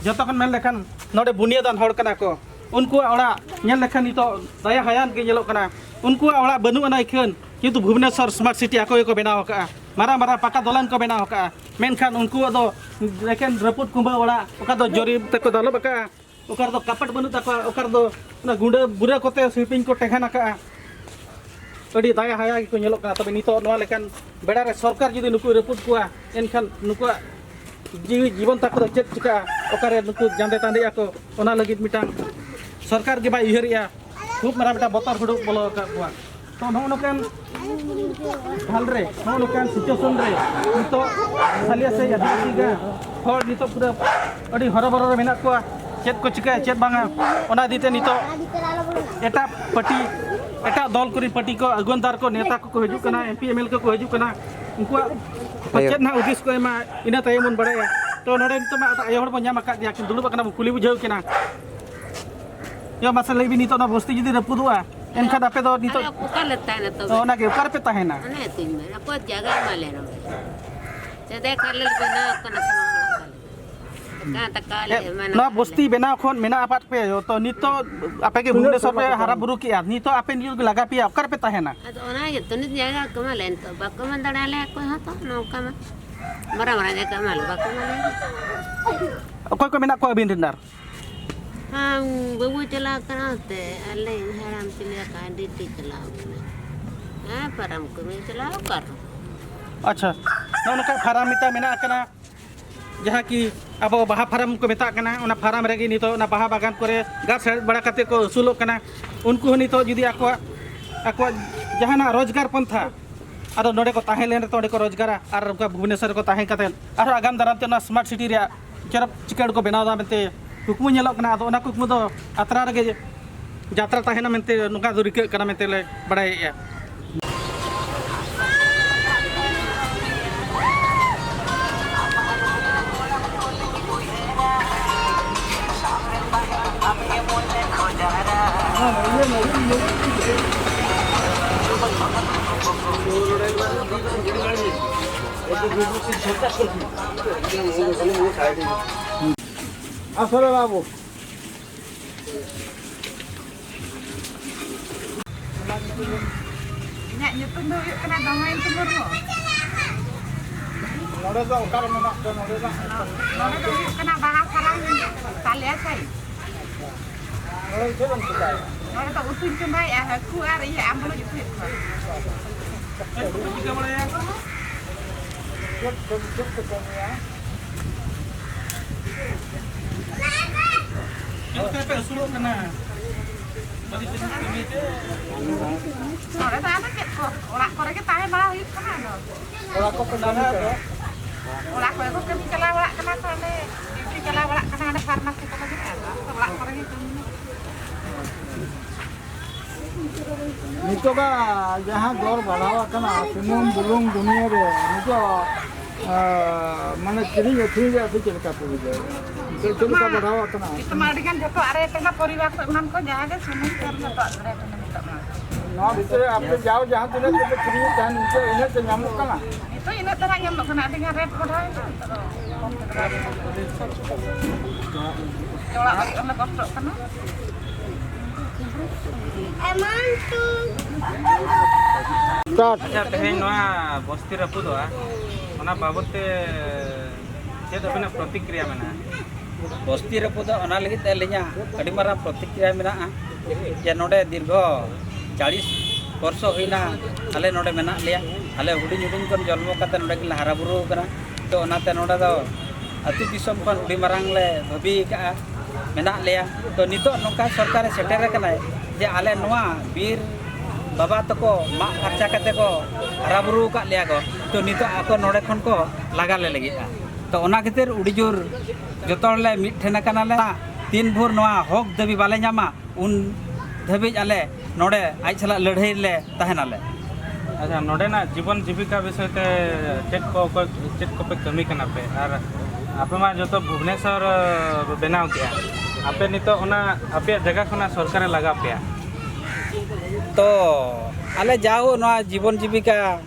ᱡᱚᱛᱚ ᱠᱷᱚᱱ ᱢᱮᱱ ᱞᱮᱠᱷᱟᱱ ᱱᱚᱰᱮ ᱵᱩᱱᱤᱭᱟᱹᱫᱟᱱ ᱦᱚᱲ ᱠᱟᱱᱟ ᱠᱚ᱾ ᱩᱱᱠᱩᱣᱟᱜ ᱚᱲᱟᱜ ᱧᱮᱞ ᱞᱮᱠᱷᱟᱱ ᱱᱤᱛᱚᱜ ᱫᱟᱭᱟ ᱦᱟᱭᱟᱱ ᱜᱮ ᱧᱮᱞᱚᱜ ᱠᱟᱱᱟ᱾ ᱩᱱᱠᱩᱣᱟᱜ ᱚᱲᱟᱜ ᱵᱟᱹᱱᱩᱜ ᱟᱱᱟ ᱤᱠᱷᱟᱹᱱ, ᱠᱤᱱᱛᱩ ᱵᱷᱩᱵᱽᱱᱮᱥᱚᱨ ᱥᱢᱟᱨᱴ ᱥᱤᱴᱤ ᱟᱠᱚ ᱜᱮᱠᱚ ᱵᱮᱱᱟᱣ ᱟᱠᱟᱫᱼᱟ, ᱢᱟᱨᱟᱝ ᱢᱟᱨᱟᱝ ᱯᱟᱠᱟ ᱫᱚᱞᱟᱱ ᱠᱚ ᱵᱮᱱᱟᱣ ᱟᱠᱟᱫᱼᱟ, ᱢᱮᱱᱠᱷᱟᱱ ᱩᱱᱠᱩᱣᱟᱜ ᱫᱚ ᱮᱠᱮᱱ ᱨᱟᱹᱯᱩᱫ ᱠᱩᱢᱵᱟᱹ ᱚᱲᱟᱜ, ᱚᱠᱟ ᱫᱚ ᱡᱚᱨᱤ ᱛᱮᱠᱚ ᱫᱟᱞᱚᱵ ᱟᱠᱟᱫᱼᱟ, ᱚᱠᱟ ᱨᱮᱫᱚ ᱠᱟᱯᱟᱴ ᱵᱟᱹᱱᱩᱜ ᱛᱟᱠᱚᱣᱟ, ᱚᱠᱟ ᱨᱮᱫᱚ ᱚᱱᱟ ᱜᱩᱸᱰᱟᱹ ᱵᱩᱨᱟᱹ ᱠᱚᱛᱮ ᱥᱤᱞᱯᱤᱧ ᱠᱚ ᱴᱮᱸᱜᱟᱱ ᱟᱠᱟᱫᱼᱟ᱾ ᱟᱹᱰᱤ ᱫᱟᱭᱟ ᱦᱟᱭᱟ ᱜᱮᱠᱚ ᱧᱮᱞᱚᱜ ᱠᱟᱱᱟ᱾ ᱛᱚᱵᱮ ᱱᱤᱛᱚᱜ ᱱᱚᱣᱟ ᱞᱮᱠᱟᱱ ᱵᱮᱲᱟ ᱨᱮ ᱥᱚᱨᱠᱟᱨ ᱡᱩᱫᱤ ᱱᱩᱠᱩᱭ ᱨᱟᱹᱯᱩᱫ ᱠᱚᱣᱟ, ᱮᱱᱠᱷᱟᱱ ᱱᱩᱠᱩᱣᱟᱜ ᱡᱤᱣᱤ ᱡᱤᱵᱚᱱ ᱛᱟᱠᱚ ᱫᱚ ᱪᱮᱫ ᱪᱤᱠᱟᱹᱜᱼᱟ? ᱚᱠᱟᱨᱮ ᱱᱩᱠᱩ ᱡᱟᱸᱫᱮ ᱛᱟᱸᱫᱮᱜ ᱟᱠᱚ, ᱚᱱᱟ ᱞᱟᱹᱜᱤᱫ ᱢᱤᱫᱴᱟᱝ ᱥᱚᱨᱠᱟᱨ ᱜᱮ ᱵᱟᱭ ᱩᱭᱦᱟᱹᱨᱮᱜᱼᱟ᱾ ᱠᱷᱩᱵ ᱢᱟᱨᱟᱝ ᱢᱤᱫᱴᱟᱝ ᱵᱚᱛᱚᱨ ᱦᱩᱲᱩ ᱵᱚᱞᱚ ᱟᱠᱟᱫ ᱠᱚᱣᱟ᱾ ᱛᱚ ᱱᱚᱜᱼᱚ ᱱᱚᱝᱠᱟᱱ ᱦᱟᱞ ᱨᱮ, ᱱᱚᱜᱼᱚ ᱱᱚᱝᱠᱟᱱ situation ᱨᱮ ᱱᱤᱛᱚᱜ ᱥᱟᱞᱤᱭᱟ ᱥᱮ ᱟᱹᱫᱤᱵᱟᱹᱥᱤ ᱜᱮ ᱦᱚᱲ ᱱᱤᱛᱚᱜ ᱯᱩᱨᱟᱹ ᱟᱹᱰᱤ ᱦᱚᱨᱚᱵᱚᱨᱚ ᱨᱮ ᱢᱮᱱᱟᱜ ᱠᱚᱣᱟ, ᱪᱮᱫ ᱠᱚ ᱪᱤᱠᱟᱹᱭᱟ ᱪᱮᱫ ᱵᱟᱝᱟ᱾ ᱚᱱᱟ ᱤᱫᱤ ᱛᱮ ᱱᱤᱛᱚᱜ ᱮᱴᱟᱜ ᱯᱟᱨᱴᱤ, ᱮᱴᱟᱜ ᱫᱚᱞ ᱠᱚᱨᱮᱱ ᱯᱟᱨᱴᱤ ᱠᱚ ᱟᱹᱜᱩᱣᱟᱹᱱᱫᱟᱨ ᱠᱚ, ᱱᱮᱛᱟ ᱠᱚᱠᱚ ᱦᱤᱡᱩᱜ ᱠᱟᱱᱟ, M P M L A ᱠᱚᱠᱚ ᱦᱤᱡᱩᱜ ᱠᱟᱱᱟ, ᱩᱱᱠᱩᱣᱟᱜ ᱟᱭᱳ᱾ ᱪᱮᱫ ᱱᱟᱦᱟᱜ ᱦᱩᱫᱤᱥ ᱠᱚ ᱮᱢᱟ, ᱤᱱᱟᱹ ᱛᱟᱭᱚᱢ ᱵᱚᱱ ᱵᱟᱲᱟᱭᱟ᱾ ᱛᱚ ᱱᱚᱰᱮ ᱱᱤᱛᱚᱜ ᱢᱟ ᱮᱴᱟᱜ ᱟᱭᱳ ᱦᱚᱲ ᱵᱚᱱ ᱧᱟᱢ ᱟᱠᱟᱫ ᱜᱮᱭᱟ, ᱠᱤᱱ ᱫᱩᱲᱩᱵ ᱟᱠᱟᱱᱟ ᱵᱚᱱ ᱠᱩᱞᱤ ᱵᱩᱡᱷᱟᱹᱣ ᱠᱤᱱᱟ᱾ ᱭᱟ, ᱢᱟᱥᱮ ᱞᱟᱹᱭ ᱵᱤᱱ, ᱱᱤᱛᱚᱜ ᱚᱱᱟ ᱵᱚᱥᱛᱤ ᱡᱩᱫᱤ ᱨᱟᱹᱯᱩᱫᱚᱜᱼᱟ, ᱮᱱᱠᱷᱟᱱ ᱟᱯᱮ ᱫᱚ ᱱᱤᱛᱚᱜ ᱟᱞᱮ ᱚᱠᱟ ᱞᱮ ᱛᱟᱦᱮᱱᱟ ᱛᱚᱵᱮ? ᱚ, ᱚᱱᱟᱜᱮ, ᱚᱠᱟ ᱨᱮᱯᱮ ᱛᱟᱦᱮᱱᱟ? ᱚᱱᱮ ᱛᱚᱧ ᱢᱮᱱ, ᱚᱠᱚᱭ ᱡᱟᱭᱜᱟ ᱮᱢᱟ ᱞᱮ ᱱᱚᱰᱮ? ᱥᱮᱫᱟᱭ ᱠᱷᱚᱱ ᱞᱮ ᱵᱮᱱᱟᱣ ᱠᱟᱱᱟ ᱥᱮ ᱵᱟᱝ ᱚᱲᱟᱜ ᱛᱟᱞᱮ? ᱪᱮᱠᱟ ᱛᱟᱠᱟ ᱞᱮ ᱮ, ᱮᱢᱟᱱᱟ ᱱᱚᱣᱟ ᱠᱟᱱᱟ ᱵᱚᱥᱛᱤ ᱞᱮ? ᱵᱮᱱᱟᱣ ᱠᱷᱚᱱ ᱢᱮᱱᱟᱜ ᱟᱯᱟᱫ ᱯᱮ, ᱛᱚ ᱱᱤᱛᱚᱜ ᱟᱯᱮ ᱜᱮ ᱛᱤᱱᱟᱹᱜ ᱵᱷᱩᱵᱽᱱᱮᱥᱚᱨ ᱯᱮ ᱥᱮᱨᱢᱟ ᱠᱚ ᱦᱟᱨᱟ ᱵᱩᱨᱩ ᱠᱮᱜᱼᱟ, ᱱᱤᱛᱚᱜ ᱟᱯᱮ ᱱᱤᱭᱟᱹ ᱜᱮ ᱞᱟᱜᱟ ᱯᱮᱭᱟ, ᱚᱠᱟ ᱨᱮᱯᱮ ᱛᱟᱦᱮᱱᱟ? ᱟᱫᱚ ᱚᱱᱟ ᱜᱮ ᱛᱚ, ᱱᱤᱛ ᱡᱟᱭᱜᱟ ᱠᱚ ᱮᱢᱟ ᱞᱮ, ᱱᱤᱛᱚᱜ ᱵᱟᱠᱚ ᱮᱢᱟ ᱫᱟᱲᱮᱭᱟᱞᱮᱭᱟ ᱚᱠᱚᱭ ᱦᱚᱸ ᱛᱚ, ᱱᱚᱝᱠᱟ ᱢᱟ ᱢᱟᱨᱟᱝ ᱢᱟᱨᱟᱝ ᱡᱟᱭᱜᱟ ᱮᱢᱟ ᱞᱮ, ᱵᱟᱠᱚ ᱮᱢᱟ ᱞᱮᱭᱟ᱾ ᱚᱠᱚᱭ ᱠᱚ ᱢᱮᱱᱟᱜ ᱠᱚᱣᱟ ᱟᱹᱵᱤᱱ ᱨᱮᱱ ᱟᱨ? ᱦᱮᱸ, ᱵᱟᱹᱵᱩᱭ ᱪᱟᱞᱟᱣ ᱠᱟᱱᱟ ᱚᱱᱛᱮ, ᱟᱞᱮ ᱦᱟᱲᱟᱢ ᱪᱤᱞᱤ ᱟᱠᱟᱱ ᱰᱤᱭᱩᱴᱤ ᱪᱟᱞᱟᱣ ᱠᱟᱱᱟ᱾ ᱦᱮᱸ, ᱯᱟᱨᱟᱢ ᱠᱟᱹᱢᱤ ᱪᱟᱞᱟᱣ ᱚᱠᱟ ᱨᱮᱦᱚᱸ᱾ ᱟᱪᱪᱷᱟ, ᱱᱚᱜᱼᱚ ᱱᱚᱝᱠᱟ ᱯᱷᱟᱨᱟᱢ ᱢᱤᱫᱴᱟᱝ ᱢᱮᱱᱟᱜ ᱟᱠᱟᱱᱟ, ᱡᱟᱦᱟᱸ ᱠᱤ ᱟᱵᱚ ᱵᱟᱦᱟ ᱯᱷᱟᱨᱟᱢ ᱠᱚ ᱢᱮᱛᱟᱜ ᱠᱟᱱᱟ, ᱚᱱᱟ ᱯᱷᱟᱨᱟᱢ ᱨᱮᱜᱮ ᱱᱤᱛᱚᱜ ᱚᱱᱟ ᱵᱟᱦᱟ ᱵᱟᱜᱟᱱ ᱠᱚᱨᱮ ᱜᱷᱟᱥ ᱦᱮᱲᱦᱮᱫ ᱵᱟᱲᱟ ᱠᱟᱛᱮ ᱠᱚ ᱟᱹᱥᱩᱞᱚᱜ ᱠᱟᱱᱟ᱾ ᱩᱱᱠᱩ ᱦᱚᱸ ᱱᱤᱛᱚᱜ ᱡᱩᱫᱤ ᱟᱠᱚᱣᱟᱜ, ᱟᱠᱚᱣᱟᱜ ᱡᱟᱦᱟᱱᱟᱜ ᱨᱳᱡᱽᱜᱟᱨ ᱯᱚᱱᱛᱷᱟ, ᱟᱫᱚ ᱱᱚᱰᱮ ᱠᱚ ᱛᱟᱦᱮᱸ ᱞᱮᱱ ᱨᱮᱛᱚ ᱚᱸᱰᱮ ᱠᱚ ᱨᱳᱡᱽᱜᱟᱨᱟ ᱟᱨ ᱚᱱᱠᱟ ᱵᱷᱩᱵᱽᱱᱮᱥᱚᱨ ᱨᱮᱠᱚ ᱛᱟᱦᱮᱸ ᱠᱟᱛᱮ ᱟᱨᱦᱚᱸ ᱟᱜᱟᱢ ᱫᱟᱨᱟᱢ ᱛᱮ ᱚᱱᱟ ᱥᱢᱟᱨᱴ ᱥᱤᱴᱤ ᱨᱮᱭᱟᱜ ᱪᱚᱨᱚᱠ ᱪᱤᱠᱟᱹᱲ ᱠᱚ ᱵᱮᱱᱟᱣ ᱮᱫᱟ ᱢᱮᱱᱛᱮ ᱠᱩᱠᱢᱩ ᱧᱮᱞᱚᱜ ᱠᱟᱱᱟ᱾ ᱟᱫᱚ ᱚᱱᱟ ᱠᱩᱠᱢᱩ ᱫᱚ ᱟᱛᱨᱟ ᱨᱮᱜᱮ ᱡᱟᱛᱨᱟ ᱛᱟᱦᱮᱱᱟ ᱢᱮᱱᱛᱮ ᱱᱚᱝᱠᱟ ᱫᱚ ᱨᱤᱠᱟᱹᱜ ᱠᱟᱱᱟ ᱢᱮᱱᱛᱮ ᱞᱮ ᱵᱟᱲᱟᱭᱮᱫᱼᱟ᱾ ᱟᱥᱚᱞᱮ ᱵᱟᱹᱵᱩ᱾ ᱤᱧᱟᱹᱜ ᱧᱩᱛᱩᱢ ᱫᱚ ᱦᱩᱭᱩᱜ ᱠᱟᱱᱟ ᱫᱚᱢᱚᱭᱚᱱᱛᱤ ᱢᱩᱨᱢᱩ᱾ ᱱᱚᱰᱮ ᱫᱚ ᱚᱠᱟᱨᱮ ᱢᱮᱱᱟᱜ ᱯᱮ? ᱱᱚᱰᱮ ᱫᱚ ᱱᱚᱰᱮ ᱫᱚ ᱦᱩᱭᱩᱜ ᱠᱟᱱᱟ ᱵᱟᱦᱟ ᱯᱷᱟᱨᱟᱢ ᱥᱟᱞᱮᱭᱟ ᱥᱟᱭᱤᱰ᱾ ᱱᱚᱰᱮ ᱪᱮᱫ ᱮᱢ ᱪᱤᱠᱟᱹᱭᱟ? ᱱᱚᱰᱮ ᱫᱚ ᱩᱛᱩᱧ ᱪᱚᱸᱫᱟᱭᱮᱫᱼᱟ, ᱦᱟᱹᱠᱩ ᱟᱨ ᱤᱭᱟᱹ ᱟᱢᱵᱽᱲᱤ ᱩᱛᱩᱭᱮᱫ ᱠᱚᱣᱟ᱾ ᱪᱮᱫ ᱠᱚᱯᱮ ᱪᱤᱠᱟᱹ ᱵᱟᱲᱟᱭᱟ? ᱪᱮᱫ ᱠᱚ, ᱪᱮᱫ ᱠᱚ ᱠᱟᱹᱢᱤᱭᱟ? ᱪᱮᱫ ᱞᱮᱠᱟ ᱯᱮ ᱟᱹᱥᱩᱞᱚᱜ ᱠᱟᱱᱟ? ᱱᱚᱰᱮ ᱫᱚ ᱟᱫᱚ ᱪᱮᱫ ᱠᱚ, ᱚᱲᱟᱜ ᱠᱚᱨᱮ ᱜᱮ ᱛᱟᱦᱮᱸ ᱵᱟᱲᱟ ᱦᱩᱭᱩᱜ ᱠᱟᱱᱟ ᱟᱫᱚ᱾ ᱚᱲᱟᱜ ᱠᱚ ᱠᱟᱹᱢᱤ ᱠᱟᱱᱟ? ᱚᱲᱟᱜ ᱠᱚᱨᱮ ᱠᱚ ᱠᱟᱹᱢᱤ ᱪᱟᱞᱟᱣ ᱵᱟᱲᱟᱜ ᱠᱟᱱᱟ ᱛᱚ, ᱚᱸᱰᱮ ᱰᱤᱭᱩᱴᱤ ᱪᱟᱞᱟᱣ ᱵᱟᱲᱟᱜ ᱠᱟᱱᱟ, ᱚᱸᱰᱮ ᱯᱷᱟᱨᱢᱟᱥᱤ ᱠᱚ ᱞᱟᱹᱜᱤᱫ, ᱟᱫᱚ ᱚᱲᱟᱜ ᱠᱚᱨᱮ ᱜᱮ ᱠᱟᱹᱢᱤ᱾ ᱱᱤᱛᱚᱜᱟᱜ ᱡᱟᱦᱟᱸ ᱫᱚᱨ ᱵᱟᱲᱦᱟᱣ ᱟᱠᱟᱱᱟ ᱥᱩᱱᱩᱢ ᱵᱩᱞᱩᱝ ᱫᱩᱱᱤᱭᱟᱹ ᱨᱮ, ᱱᱤᱛᱚᱜ, ᱟᱸ, ᱢᱟᱱᱮ ᱠᱤᱨᱤᱧ ᱟᱹᱠᱷᱨᱤᱧ ᱨᱮ ᱟᱯᱮ ᱪᱮᱫ ᱞᱮᱠᱟ ᱯᱮ ᱵᱩᱡᱷᱟᱹᱣ ᱮᱫᱟ? ᱱᱤᱛᱚᱜ ᱪᱮᱫ ᱞᱮᱠᱟ ᱵᱟᱲᱦᱟᱣ ᱟᱠᱟᱱᱟ? ᱱᱤᱛᱚᱜ ᱢᱟ ᱟᱹᱰᱤ ᱜᱟᱱ ᱡᱚᱛᱚᱣᱟᱜ ᱨᱮᱴ ᱮᱱᱟ, ᱯᱚᱨᱤᱵᱟᱨ ᱠᱚ ᱮᱢᱟᱱ ᱠᱚ ᱡᱟᱦᱟᱸ ᱜᱮ ᱥᱩᱱᱩᱢ ᱛᱮᱞ ᱡᱚᱛᱚᱣᱟᱜ ᱨᱮᱴ ᱮᱱᱟ ᱱᱤᱛᱚᱜ ᱢᱟ᱾ ᱱᱚᱣᱟ ᱵᱷᱤᱛᱨᱤ ᱨᱮ ᱟᱯᱮ ᱡᱟᱣ ᱡᱟᱦᱟᱸ ᱛᱤᱱᱟᱹᱜ ᱜᱮᱯᱮ ᱠᱤᱨᱤᱧᱮᱫ ᱛᱟᱦᱮᱸᱫ, ᱱᱤᱛᱚᱜ ᱤᱱᱟᱹᱜ ᱛᱮ ᱧᱟᱢᱚᱜ ᱠᱟᱱᱟ? ᱱᱤᱛᱚᱜ ᱤᱱᱟᱹᱜ ᱫᱷᱟᱨᱟ ᱧᱟᱢᱚᱜ ᱠᱟᱱᱟ, ᱟᱹᱰᱤ ᱜᱟᱱ ᱨᱮᱴ ᱵᱟᱲᱦᱟᱣ ᱮᱱᱟ, ᱱᱤᱛᱚᱜ ᱫᱚ ᱠᱚᱢ ᱛᱮ ᱫᱷᱟᱨᱟ ᱜᱮ᱾ ᱚᱲᱟᱜ ᱞᱟᱹᱜᱤᱫ ᱦᱚᱸᱞᱮ ᱠᱚᱥᱴᱚᱜ ᱠᱟᱱᱟ᱾ ᱟᱪᱪᱷᱟ, ᱛᱮᱦᱮᱧ ᱱᱚᱣᱟ ᱵᱚᱥᱛᱤ ᱨᱟᱹᱯᱩᱫᱚᱜᱼᱟ, ᱚᱱᱟ ᱵᱟᱵᱚᱫ ᱛᱮ ᱪᱮᱫ ᱟᱹᱵᱤᱱᱟᱜ ᱯᱨᱚᱛᱤᱠᱨᱤᱭᱟ ᱢᱮᱱᱟᱜᱼᱟ? ᱵᱚᱥᱛᱤ ᱨᱟᱹᱯᱩᱫᱚᱜ, ᱚᱱᱟ ᱞᱟᱹᱜᱤᱫ ᱛᱮ ᱟᱹᱞᱤᱧᱟᱜ ᱟᱹᱰᱤ ᱢᱟᱨᱟᱝ ᱯᱨᱚᱛᱤᱠᱨᱤᱭᱟ ᱢᱮᱱᱟᱜᱼᱟ ᱡᱮ ᱱᱚᱰᱮ ᱫᱤᱨᱜᱷᱚ ᱪᱟᱞᱤᱥ ᱵᱚᱨᱥᱚ ᱦᱩᱭᱱᱟ, ᱟᱞᱮ ᱱᱚᱰᱮ ᱢᱮᱱᱟᱜ ᱞᱮᱭᱟ᱾ ᱟᱞᱮ ᱦᱩᱰᱤᱧ ᱦᱩᱰᱤᱧ ᱠᱷᱚᱱ ᱡᱚᱱᱢᱚ ᱠᱟᱛᱮ ᱱᱚᱰᱮ ᱜᱮᱞᱮ ᱦᱟᱨᱟ ᱵᱩᱨᱩ ᱟᱠᱟᱱᱟ᱾ ᱛᱚ ᱚᱱᱟᱛᱮ ᱱᱚᱰᱮ ᱫᱚ ᱟᱹᱛᱩ ᱫᱤᱥᱚᱢ ᱠᱷᱚᱱ ᱟᱹᱰᱤ ᱢᱟᱨᱟᱝ ᱞᱮ ᱵᱷᱟᱹᱵᱤ ᱟᱠᱟᱫᱼᱟ, ᱢᱮᱱᱟᱜ ᱞᱮᱭᱟ᱾ ᱛᱚ, ᱱᱤᱛᱚᱜ ᱱᱚᱝᱠᱟ ᱥᱚᱨᱠᱟᱨᱮ ᱥᱮᱴᱮᱨ ᱟᱠᱟᱱᱟᱭ ᱡᱮ ᱟᱞᱮ ᱱᱚᱣᱟ ᱵᱤᱨ ᱵᱟᱵᱟ ᱛᱟᱠᱚ ᱢᱟᱜ ᱯᱷᱟᱨᱪᱟ ᱠᱟᱛᱮ ᱠᱚ ᱦᱟᱨᱟ ᱵᱩᱨᱩ ᱟᱠᱟᱫ ᱞᱮᱭᱟ ᱠᱚ, ᱛᱚ, ᱱᱤᱛᱚᱜ ᱟᱠᱚ ᱱᱚᱰᱮ ᱠᱷᱚᱱ ᱠᱚ ᱞᱟᱜᱟ ᱞᱮ ᱞᱟᱹᱜᱤᱫᱼᱟ᱾ ᱛᱚ, ᱚᱱᱟ ᱠᱷᱟᱹᱛᱤᱨ ᱟᱹᱰᱤ ᱡᱳᱨ ᱡᱚᱛᱚ ᱦᱚᱲ ᱞᱮ ᱢᱤᱫ ᱴᱷᱮᱱ ᱟᱠᱟᱱᱟᱞᱮ᱾ ᱛᱤᱱ ᱵᱷᱳᱨ ᱱᱚᱣᱟ ᱦᱚᱠ ᱫᱟᱹᱵᱤ ᱵᱟᱞᱮ ᱧᱟᱢᱟ, ᱩᱱ ᱫᱷᱟᱹᱵᱤᱡ ᱟᱞᱮ ᱱᱚᱰᱮ ᱟᱡ ᱥᱟᱞᱟᱜ ᱞᱟᱹᱲᱦᱟᱹᱭ ᱨᱮᱞᱮ ᱛᱟᱦᱮᱱᱟᱞᱮ᱾ ᱟᱪᱪᱷᱟ, ᱱᱚᱰᱮᱱᱟᱜ ᱡᱤᱵᱚᱱ ᱡᱤᱵᱤᱠᱟ ᱵᱤᱥᱚᱭ ᱛᱮ ᱪᱮᱫ ᱠᱚ, ᱚᱠᱚᱭ, ᱪᱮᱫ ᱠᱚᱯᱮ ᱠᱟᱹᱢᱤ ᱠᱟᱱᱟ ᱯᱮ? ᱟᱨ ᱟᱯᱮ ᱢᱟ ᱡᱚᱛᱚ ᱵᱷᱩᱵᱽᱱᱮᱥᱚᱨ, ᱮ, ᱵᱮᱱᱟᱣ ᱠᱮᱜᱼᱟ, ᱟᱯᱮ ᱱᱤᱛᱚᱜ ᱚᱱᱟ ᱟᱯᱮᱭᱟᱜ ᱡᱟᱭᱜᱟ ᱠᱷᱚᱱᱟᱜ ᱥᱚᱨᱠᱟᱨᱮ ᱞᱟᱜᱟ ᱯᱮᱭᱟ? ᱛᱚ, ᱟᱞᱮ ᱡᱟᱣ ᱱᱚᱣᱟ ᱡᱤᱵᱚᱱ ᱡᱤᱵᱤᱠᱟ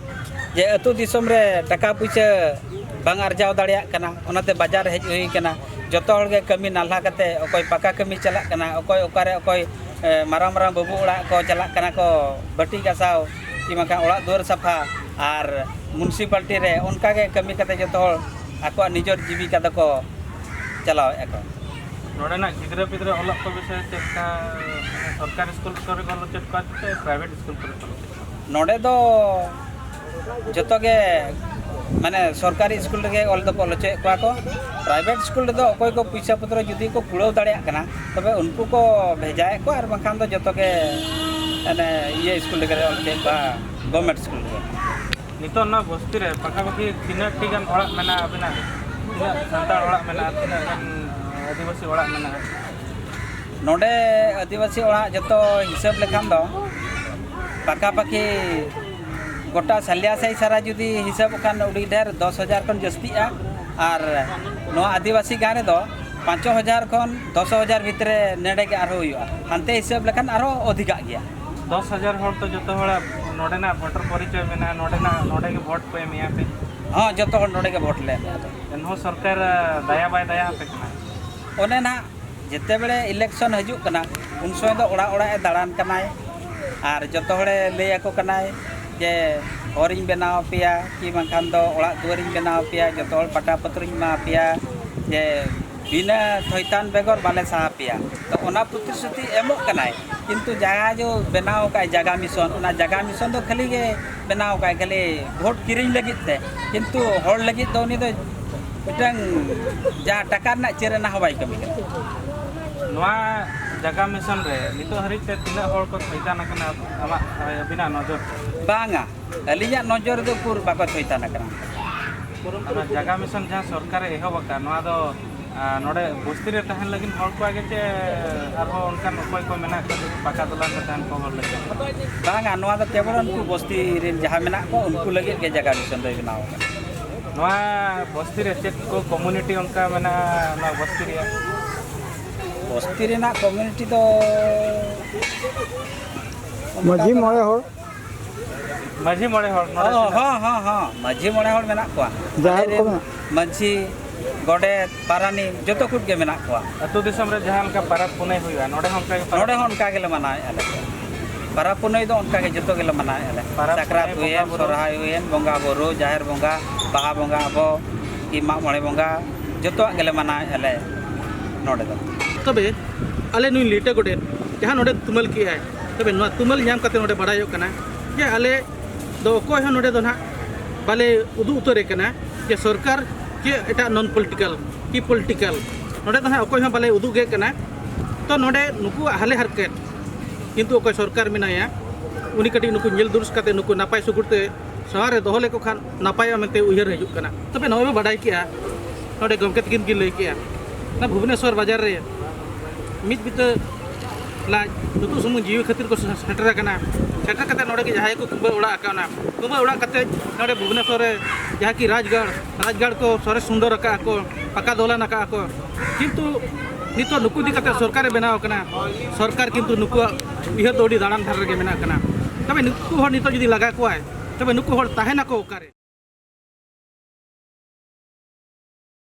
ᱡᱮ ᱟᱹᱛᱩ ᱫᱤᱥᱚᱢ ᱨᱮ ᱴᱟᱠᱟ ᱯᱩᱭᱥᱟᱹ ᱵᱟᱝ ᱟᱨᱡᱟᱣ ᱫᱟᱲᱮᱭᱟᱜ ᱠᱟᱱᱟ, ᱚᱱᱟᱛᱮ ᱵᱟᱡᱟᱨ ᱦᱮᱡ ᱦᱩᱭ ᱠᱟᱱᱟ᱾ ᱡᱚᱛᱚ ᱦᱚᱲ ᱜᱮ ᱠᱟᱹᱢᱤ ᱱᱟᱞᱦᱟ ᱠᱟᱛᱮ, ᱚᱠᱚᱭ ᱯᱟᱠᱟ ᱠᱟᱹᱢᱤ ᱪᱟᱞᱟᱜ ᱠᱟᱱᱟ, ᱚᱠᱚᱭ ᱚᱠᱟᱨᱮ, ᱚᱠᱚᱭ, ᱮ, ᱢᱟᱨᱟᱝ ᱢᱟᱨᱟᱝ ᱵᱟᱹᱵᱩ ᱚᱲᱟᱜ ᱠᱚ ᱪᱟᱞᱟᱜ ᱠᱟᱱᱟ ᱠᱚ ᱵᱟᱹᱴᱤ ᱜᱟᱥᱟᱣ, ᱠᱤ ᱵᱟᱝᱠᱷᱟᱱ ᱚᱲᱟᱜ ᱫᱩᱣᱟᱹᱨ ᱥᱟᱯᱷᱟ, ᱟᱨ ᱢᱩᱱᱥᱤᱯᱟᱞᱴᱤ ᱨᱮ ᱚᱱᱠᱟ ᱜᱮ ᱠᱟᱹᱢᱤ ᱠᱟᱛᱮ ᱡᱚᱛᱚ ᱦᱚᱲ ᱟᱠᱚᱣᱟᱜ ᱱᱤᱡᱚᱨ ᱡᱤᱵᱤᱠᱟ ᱫᱚᱠᱚ ᱪᱟᱞᱟᱣᱮᱫᱼᱟ ᱠᱚ᱾ ᱱᱚᱰᱮᱱᱟᱜ ᱜᱤᱫᱽᱨᱟᱹ ᱯᱤᱫᱽᱨᱟᱹ ᱚᱞᱚᱜ ᱠᱚ ᱵᱤᱥᱚᱭ ᱪᱮᱫ ᱞᱮᱠᱟ, ᱥᱚᱨᱠᱟᱨᱤ ᱥᱠᱩᱞ ᱠᱚᱨᱮ ᱠᱚ ᱚᱞ ᱦᱚᱪᱚᱭᱮᱫ ᱠᱚᱣᱟ ᱥᱮ ᱯᱨᱟᱭᱵᱷᱮᱴ ᱥᱠᱩᱞ ᱠᱚᱨᱮ ᱠᱚ ᱚᱞ ᱦᱚᱪᱚᱭᱮᱫ ᱠᱚᱣᱟ? ᱱᱚᱰᱮ ᱫᱚ ᱡᱚᱛᱚ ᱜᱮ, ᱢᱟᱱᱮ, ᱥᱚᱨᱠᱟᱨᱤ ᱥᱠᱩᱞ ᱨᱮᱜᱮ ᱚᱞ ᱫᱚᱠᱚ ᱚᱞ ᱦᱚᱪᱚᱭᱮᱫ ᱠᱚᱣᱟ ᱠᱚ᱾ ᱯᱨᱟᱭᱵᱷᱮᱴ ᱥᱠᱩᱞ ᱨᱮᱫᱚ ᱚᱠᱚᱭ ᱠᱚ ᱯᱩᱭᱥᱟᱹ ᱯᱚᱛᱨᱚ ᱡᱩᱫᱤ ᱠᱚ ᱠᱩᱲᱟᱹᱣ ᱫᱟᱲᱮᱭᱟᱜ ᱠᱟᱱᱟ, ᱛᱚᱵᱮ ᱩᱱᱠᱩ ᱠᱚ ᱵᱷᱮᱡᱟᱭᱮᱫ ᱠᱚᱣᱟ, ᱟᱨ ᱵᱟᱝᱠᱷᱟᱱ ᱫᱚ ᱡᱚᱛᱚ ᱜᱮ, ᱢᱟᱱᱮ, ᱤᱭᱟᱹ ᱥᱠᱩᱞ ᱨᱮᱜᱮ ᱞᱮ ᱚᱞ ᱦᱚᱪᱚᱭᱮᱫ ᱠᱚᱣᱟ, ᱜᱚᱵᱷᱢᱮᱱᱴ ᱥᱠᱩᱞ ᱨᱮᱜᱮ᱾ ᱱᱤᱛᱚᱜ ᱱᱚᱣᱟ ᱵᱚᱥᱛᱤ ᱨᱮ ᱯᱟᱠᱟᱯᱟᱠᱤ ᱛᱤᱱᱟᱹᱜ ᱴᱤ ᱜᱟᱱ ᱚᱲᱟᱜ ᱢᱮᱱᱟᱜᱼᱟ ᱟᱵᱤᱱᱟᱜ? ᱛᱤᱱᱟᱹᱜ ᱥᱟᱱᱛᱟᱲ ᱚᱲᱟᱜ ᱢᱮᱱᱟᱜᱼᱟ, ᱛᱤᱱᱟᱹᱜ ᱜᱟᱱ ᱟᱹᱫᱤᱵᱟᱹᱥᱤ ᱚᱲᱟᱜ ᱢᱮᱱᱟᱜᱼᱟ? ᱱᱚᱰᱮ ᱟᱹᱫᱤᱵᱟᱹᱥᱤ ᱚᱲᱟᱜ ᱡᱚᱛᱚ ᱦᱤᱥᱟᱹᱵ ᱞᱮᱠᱷᱟᱱ ᱫᱚ ᱯᱟᱠᱟᱯᱟᱠᱤ ᱜᱚᱴᱟ ᱥᱟᱞᱤᱭᱟ ᱥᱟᱹᱦᱤ ᱥᱟᱨᱟ ᱡᱩᱫᱤ ᱦᱤᱥᱟᱹᱵ ᱠᱷᱟᱱ ᱟᱹᱰᱤ ᱰᱷᱮᱨ ᱫᱚᱥ ᱦᱟᱡᱟᱨ ᱠᱷᱚᱱ ᱡᱟᱹᱥᱛᱤᱜᱼᱟ᱾ ᱟᱨ ᱱᱚᱣᱟ ᱟᱹᱫᱤᱵᱟᱹᱥᱤ ᱜᱟᱲ ᱨᱮᱫᱚ ᱯᱟᱸᱪ ᱦᱟᱡᱟᱨ ᱠᱷᱚᱱ ᱫᱚᱥ ᱦᱟᱡᱟᱨ ᱵᱷᱤᱛᱨᱤ ᱨᱮ ᱱᱚᱰᱮ ᱜᱮ ᱟᱨᱦᱚᱸ ᱦᱩᱭᱩᱜᱼᱟ᱾ ᱦᱟᱱᱛᱮ ᱦᱤᱥᱟᱹᱵ ᱞᱮᱠᱷᱟᱱ ᱟᱨᱦᱚᱸ ᱚᱫᱷᱤᱠᱟᱜ ᱜᱮᱭᱟ᱾ ᱫᱚᱥ ᱦᱟᱡᱟᱨ ᱦᱚᱲ ᱛᱚ ᱡᱚᱛᱚ ᱦᱚᱲᱟᱜ ᱱᱚᱰᱮᱱᱟᱜ ᱵᱷᱳᱴᱟᱨ ᱯᱚᱨᱤᱪᱚᱭ ᱢᱮᱱᱟᱜᱼᱟ, ᱱᱚᱰᱮᱱᱟᱜ, ᱱᱚᱰᱮ ᱜᱮ ᱵᱷᱳᱴ ᱠᱚ ᱮᱢᱮᱜᱼᱟ ᱯᱮ᱾ ᱦᱚᱸ, ᱡᱚᱛᱚ ᱦᱚᱲ ᱱᱚᱰᱮ ᱜᱮ ᱵᱷᱳᱴ ᱞᱮ ᱮᱢᱮᱜᱼᱟ᱾ ᱮᱱᱦᱚᱸ ᱥᱚᱨᱠᱟᱨ, ᱟ, ᱫᱟᱭᱟ ᱵᱟᱭ ᱫᱟᱭᱟ ᱟᱯᱮ ᱠᱟᱱᱟ᱾ ᱚᱱᱮ ᱱᱟᱦᱟᱜ ᱡᱮᱛᱮ ᱵᱮᱲᱮ ᱤᱞᱮᱠᱥᱚᱱ ᱦᱤᱡᱩᱜ ᱠᱟᱱᱟ, ᱩᱱ ᱥᱚᱢᱚᱭ ᱫᱚ ᱚᱲᱟᱜ ᱚᱲᱟᱜ ᱮ ᱫᱟᱬᱟᱱ ᱠᱟᱱᱟᱭ ᱟᱨ ᱡᱚᱛᱚ ᱦᱚᱲᱮ ᱞᱟᱹᱭ ᱟᱠᱚ ᱠᱟᱱᱟᱭ ᱡᱮ ᱦᱚᱨᱤᱧ ᱵᱮᱱᱟᱣ ᱟᱯᱮᱭᱟ, ᱠᱤ ᱵᱟᱝᱠᱷᱟᱱ ᱫᱚ ᱚᱲᱟᱜ ᱫᱩᱣᱟᱹᱨᱤᱧ ᱵᱮᱱᱟᱣ ᱟᱯᱮᱭᱟ, ᱡᱚᱛᱚ ᱦᱚᱲ ᱯᱟᱴᱟ ᱯᱚᱛᱨᱚᱧ ᱮᱢᱟ ᱯᱮᱭᱟ, ᱡᱮ ᱵᱤᱱᱟᱹ ᱛᱷᱚᱭᱛᱟᱱ ᱵᱮᱜᱚᱨ ᱵᱟᱞᱮ ᱥᱟᱦᱟ ᱯᱮᱭᱟ᱾ ᱛᱚ, ᱚᱱᱟ ᱯᱨᱚᱛᱤᱥᱨᱩᱛᱤ ᱮᱢᱚᱜ ᱠᱟᱱᱟᱭ, ᱠᱤᱱᱛᱩ ᱡᱟᱦᱟᱸ ᱡᱚ ᱵᱮᱱᱟᱣ ᱟᱠᱟᱫ ᱡᱟᱭᱜᱟ ᱢᱤᱥᱚᱱ, ᱚᱱᱟ ᱡᱟᱭᱜᱟ ᱢᱤᱥᱚᱱ ᱫᱚ ᱠᱷᱟᱹᱞᱤ ᱜᱮ ᱵᱮᱱᱟᱣ ᱟᱠᱟᱫ, ᱠᱷᱟᱹᱞᱤ ᱵᱷᱳᱴ ᱠᱤᱨᱤᱧ ᱞᱟᱹᱜᱤᱫ ᱛᱮ, ᱠᱤᱱᱛᱩ ᱦᱚᱲ ᱞᱟᱹᱜᱤᱫ ᱫᱚ ᱩᱱᱤ ᱫᱚ ᱢᱤᱫᱴᱟᱝ ᱡᱟᱦᱟᱸ ᱴᱟᱠᱟ ᱨᱮᱱᱟᱜ ᱪᱮᱫ ᱨᱮᱱᱟᱜ ᱦᱚᱸ ᱵᱟᱭ ᱠᱟᱹᱢᱤ ᱠᱟᱱᱟ᱾ ᱱᱚᱣᱟ ᱡᱟᱭᱜᱟ ᱢᱤᱥᱚᱱ ᱨᱮ ᱱᱤᱛᱚᱜ ᱦᱟᱹᱨᱤᱡ ᱛᱮ ᱛᱤᱱᱟᱹᱜ ᱦᱚᱲ ᱠᱚ ᱛᱷᱚᱭᱛᱟᱱ ᱟᱠᱟᱱᱟ ᱟᱢᱟᱜ, ᱟᱹᱵᱤᱱᱟᱜ ᱱᱚᱡᱚᱨ ᱛᱮ? ᱵᱟᱝᱟ, ᱟᱹᱞᱤᱧᱟᱜ ᱱᱚᱡᱚᱨ ᱨᱮᱫᱚ ᱩᱠᱩᱨ ᱵᱟᱠᱚ ᱛᱷᱚᱭᱛᱟᱱ ᱟᱠᱟᱱᱟ᱾ ᱚᱱᱟ ᱡᱟᱭᱜᱟ ᱢᱤᱥᱚᱱ ᱡᱟᱦᱟᱸ ᱥᱚᱨᱠᱟᱨᱮ ᱮᱦᱚᱵ ᱟᱠᱟᱫ, ᱱᱚᱣᱟ ᱫᱚ ᱟᱨ ᱱᱚᱰᱮ ᱵᱚᱥᱛᱤ ᱨᱮ ᱛᱟᱦᱮᱱ ᱞᱟᱹᱜᱤᱫ ᱦᱚᱲ ᱠᱚᱣᱟᱜ ᱜᱮ ᱪᱮ ᱟᱨᱦᱚᱸ ᱚᱱᱠᱟᱱ ᱚᱠᱚᱭ ᱠᱚ ᱢᱮᱱᱟᱜ ᱠᱚᱣᱟ ᱡᱮ ᱯᱟᱠᱟ ᱫᱚᱞᱟᱱ ᱨᱮ ᱛᱟᱦᱮᱱ ᱠᱚ ᱦᱚᱲ ᱞᱟᱹᱜᱤᱫ? ᱵᱟᱝᱟ, ᱱᱚᱣᱟ ᱫᱚ ᱠᱮᱵᱚᱞ ᱩᱱᱠᱩ ᱵᱚᱥᱛᱤ ᱨᱮᱱ ᱡᱟᱦᱟᱸ ᱢᱮᱱᱟᱜ ᱠᱚᱣᱟ, ᱩᱱᱠᱩ ᱞᱟᱹᱜᱤᱫ ᱜᱮ ᱡᱟᱭᱜᱟ ᱢᱤᱥᱚᱱ ᱫᱚᱭ ᱵᱮᱱᱟᱣ ᱟᱠᱟᱫᱟ᱾ ᱱᱚᱣᱟ ᱵᱚᱥᱛᱤ ᱨᱮ ᱪᱮᱫ ᱠᱚ ᱠᱚᱢᱩᱱᱤᱴᱤ ᱚᱱᱠᱟ ᱢᱮᱱᱟᱜᱼᱟ ᱱᱚᱣᱟ ᱵᱚᱥᱛᱤ ᱨᱮᱭᱟᱜ? ᱵᱚᱥᱛᱤ ᱨᱮᱱᱟᱜ ᱠᱚᱢᱩᱱᱤᱴᱤ ᱫᱚ ᱚᱱᱠᱟ ᱢᱟᱹᱡᱷᱤ ᱫᱚ ᱢᱚᱬᱮ ᱦᱚᱲ᱾ ᱢᱟᱹᱡᱷᱤ ᱢᱚᱬᱮ ᱦᱚᱲ ᱱᱚᱰᱮ ᱦᱚᱸ, ᱛᱤᱱᱟᱹᱜ? ᱦᱚᱸ, ᱦᱚᱸ, ᱦᱚᱸ, ᱢᱟᱹᱡᱷᱤ ᱢᱚᱬᱮ ᱦᱚᱲ ᱢᱮᱱᱟᱜ ᱠᱚᱣᱟ᱾ ᱡᱟᱦᱮᱨ ᱟᱞᱮ ᱠᱚ ᱨᱮᱱ ᱢᱮᱱᱟᱜ? ᱢᱟᱹᱡᱷᱤ, ᱜᱚᱰᱮᱛ, ᱯᱟᱨᱟᱱᱤᱠ ᱡᱚᱛᱚ ᱠᱚ ᱜᱮ ᱢᱮᱱᱟᱜ ᱠᱚᱣᱟ᱾ ᱟᱹᱛᱩ ᱫᱤᱥᱚᱢ ᱨᱮ ᱡᱟᱦᱟᱸ ᱞᱮᱠᱟ ᱯᱟᱨᱟᱵᱽ ᱯᱩᱱᱟᱹᱭ ᱦᱩᱭᱩᱜᱼᱟ, ᱱᱚᱰᱮ ᱦᱚᱸ ᱚᱱᱠᱟ ᱜᱮ ᱯᱟᱨᱟᱵᱽ? ᱱᱚᱰᱮ ᱦᱚᱸ ᱚᱱᱠᱟ ᱜᱮᱞᱮ ᱢᱟᱱᱟᱣᱮᱫᱼᱟ ᱞᱮ᱾ ᱯᱟᱨᱟᱵᱽ ᱯᱩᱱᱟᱹᱭ ᱫᱚ ᱚᱱᱠᱟ ᱜᱮ ᱡᱚᱛᱚ ᱜᱮᱞᱮ ᱢᱟᱱᱟᱣᱮᱫᱼᱟ ᱞᱮ᱾ ᱯᱟᱨᱟᱵᱽ ᱥᱟᱠᱨᱟᱛ ᱯᱩᱱᱟᱹᱭ, ᱦᱩᱭᱮᱱ, ᱵᱚᱸᱜᱟ ᱵᱩᱨᱩ᱾ ᱥᱚᱨᱦᱟᱭ ᱦᱩᱭᱮᱱ, ᱵᱚᱸᱜᱟ ᱵᱩᱨᱩ, ᱡᱟᱦᱮᱨ ᱵᱚᱸᱜᱟ, ᱵᱟᱦᱟ ᱵᱚᱸᱜᱟ, ᱟᱵᱚ ᱠᱤ ᱢᱟᱜ ᱢᱚᱬᱮ ᱵᱚᱸᱜᱟ, ᱡᱚᱛᱚᱣᱟᱜ ᱜᱮᱞᱮ ᱢᱟᱱᱟᱣᱮᱫᱼᱟ ᱞᱮ ᱱᱚᱰᱮ ᱫᱚ᱾ ᱛᱚᱵᱮ ᱟᱞᱮ ᱱᱩᱭ ᱞᱤᱴᱟᱹ ᱜᱚᱰᱮᱛ ᱡᱟᱦᱟᱸ ᱱᱚᱰᱮ ᱛᱩᱢᱟᱹᱞ ᱠᱮᱜᱼᱟᱭ, ᱛᱚᱵᱮ ᱱᱚᱣᱟ ᱛᱩᱢᱟᱹᱞ ᱧᱟᱢ ᱠᱟᱛᱮ ᱱᱚᱰᱮ ᱵᱟᱲᱟᱭᱚᱜ ᱠᱟᱱᱟ ᱡᱮ ᱟᱞᱮ ᱫᱚ ᱚᱠᱚᱭ ᱦᱚᱸ ᱱᱚᱰᱮ ᱫᱚ ᱱᱟᱦᱟᱜ ᱵᱟᱞᱮ ᱩᱫᱩᱜ ᱩᱛᱟᱹᱨᱮ ᱠᱟᱱᱟ ᱡᱮ ᱥᱚᱨᱠᱟᱨ ᱪᱮ ᱮᱴᱟᱜ non political ᱠᱤ political, ᱱᱚᱰᱮ ᱫᱚ ᱱᱟᱦᱟᱜ ᱚᱠᱚᱭ ᱦᱚᱸ ᱵᱟᱞᱮ ᱩᱫᱩᱜ ᱜᱮ ᱠᱟᱱᱟ᱾ ᱛᱚ ᱱᱚᱰᱮ ᱱᱩᱠᱩᱣᱟᱜ ᱦᱟᱞᱮ ᱦᱟᱨᱠᱮᱛ, ᱠᱤᱱᱛᱩ ᱚᱠᱚᱭ ᱥᱚᱨᱠᱟᱨ ᱢᱮᱱᱟᱭᱟ, ᱩᱱᱤ ᱠᱟᱹᱴᱤᱡ ᱱᱩᱠᱩ ᱧᱮᱞ ᱫᱩᱨᱩᱥ ᱠᱟᱛᱮ ᱱᱩᱠᱩ ᱱᱟᱯᱟᱭ ᱥᱩᱜᱩᱲ ᱛᱮ ᱥᱟᱶᱟᱨ ᱨᱮ ᱫᱚᱦᱚ ᱞᱮᱠᱚ ᱠᱷᱟᱱ ᱱᱟᱯᱟᱭᱚᱜᱼᱟ ᱢᱮᱱᱛᱮ ᱩᱭᱦᱟᱹᱨ ᱦᱤᱡᱩᱜ ᱠᱟᱱᱟ᱾ ᱛᱚᱵᱮ ᱱᱚᱜᱼᱚᱭ ᱵᱚ ᱵᱟᱰᱟᱭ ᱠᱮᱜᱼᱟ, ᱱᱚᱰᱮ ᱜᱚᱢᱠᱮ ᱛᱟᱹᱠᱤᱱ ᱠᱤᱱ ᱞᱟᱹᱭ ᱠᱮᱜᱼᱟ, ᱚᱱᱟ ᱵᱷᱩᱵᱽᱱᱮᱥᱚᱨ ᱵᱟᱡᱟᱨ ᱨᱮ ᱢᱤᱫ ᱵᱤᱛᱟᱹ ᱞᱟᱡ ᱱᱩᱛᱩᱜ ᱥᱩᱢᱩᱝ ᱡᱤᱣᱤ ᱠᱷᱟᱹᱛᱤᱨ ᱠᱚ ᱥᱮᱴᱮᱨ ᱟᱠᱟᱱᱟ᱾ ᱥᱮᱴᱮᱨ ᱠᱟᱛᱮ ᱱᱚᱰᱮ ᱜᱮ ᱡᱟᱦᱟᱸᱭ ᱠᱚ ᱠᱩᱢᱵᱟᱹ ᱚᱲᱟᱜ ᱟᱠᱟᱱᱟ, ᱠᱩᱢᱵᱟᱹ ᱚᱲᱟᱜ ᱠᱟᱛᱮ ᱱᱚᱰᱮ ᱵᱷᱩᱵᱽᱱᱮᱥᱚᱨ ᱨᱮ ᱡᱟᱦᱟᱸ ᱠᱤ ᱨᱟᱡᱽᱜᱟᱲ, ᱨᱟᱡᱽᱜᱟᱲ ᱠᱚ ᱥᱚᱨᱮᱥ ᱥᱩᱱᱫᱚᱨ ᱟᱠᱟᱫᱼᱟ ᱠᱚ, ᱯᱟᱠᱟ ᱫᱚᱞᱟᱱ ᱟᱠᱟᱫᱼᱟ ᱠᱚ, ᱠᱤᱱᱛᱩ ᱱᱤᱛᱚᱜ ᱱᱩᱠᱩ ᱤᱫᱤ ᱠᱟᱛᱮ ᱥᱚᱨᱠᱟᱨᱮ ᱵᱮᱱᱟᱣ ᱟᱠᱟᱱᱟ᱾ ᱥᱚᱨᱠᱟᱨ ᱠᱤᱱᱛᱩ ᱱᱩᱠᱩᱣᱟᱜ ᱩᱭᱦᱟᱹᱨ ᱫᱚ ᱟᱹᱰᱤ ᱫᱟᱲᱟᱱ ᱫᱷᱟᱨᱟ ᱨᱮᱜᱮ ᱢᱮᱱᱟᱜ ᱠᱟᱱᱟ᱾ ᱛᱚᱵᱮ ᱱᱩᱠᱩ ᱦᱚᱲ ᱱᱤᱛᱚᱜ ᱡᱩᱫᱤ ᱞᱟᱜᱟ ᱠᱚᱣᱟᱭ, ᱛᱚᱵᱮ ᱱᱩᱠᱩ ᱦᱚᱲ ᱛᱟᱦᱮᱱᱟᱠᱚ ᱚᱠᱟᱨᱮ?